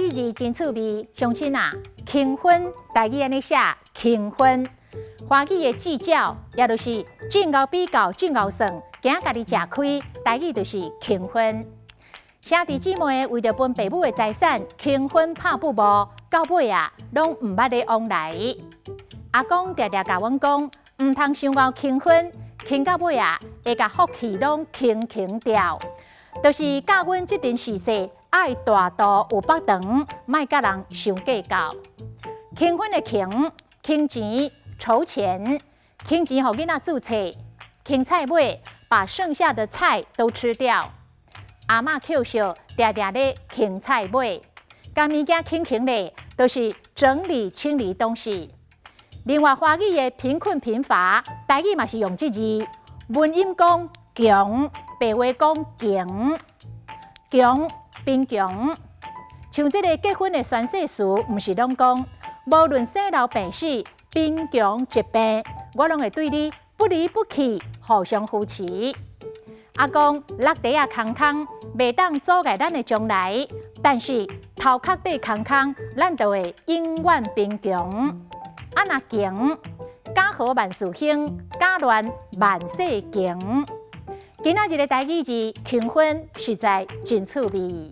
語字真趣味，鄉親啊，輕分台語按呢寫，輕分。華語的計較，也就是正𠢕比較，正𠢕算，驚家己食虧，台語就是輕分。兄弟姊妹為著分爸母的財產，輕分拍布無，到尾啊，攏毋捌咧往來。阿公定定共阮講，毋通傷𠢕輕分，輕到尾啊，會共福氣攏輕輕掉。就是教阮這陣時勢，愛大肚有腹腸，莫佮人傷計較。輕分的輕，輕錢籌錢，輕錢予囡仔注冊，輕菜尾把剩下的菜都吃掉。阿嬤扣笑，定定咧輕菜尾，共物件輕輕咧，都是整理清理東西。另外，華語的貧困貧乏，台語嘛是用這字，文音講窮，白話講窮，窮貧窮。像這个結婚的宣誓詞，毋是攏講，無論生老病死、貧窮疾病，我攏會對你不離不棄，互相扶持。阿公落地仔空空，袂當阻礙咱的將來，但是頭殼底空空，咱就會永遠貧窮。啊若窮，家和萬事興，家亂萬事窮。今仔日的台語字輕分實在真趣味。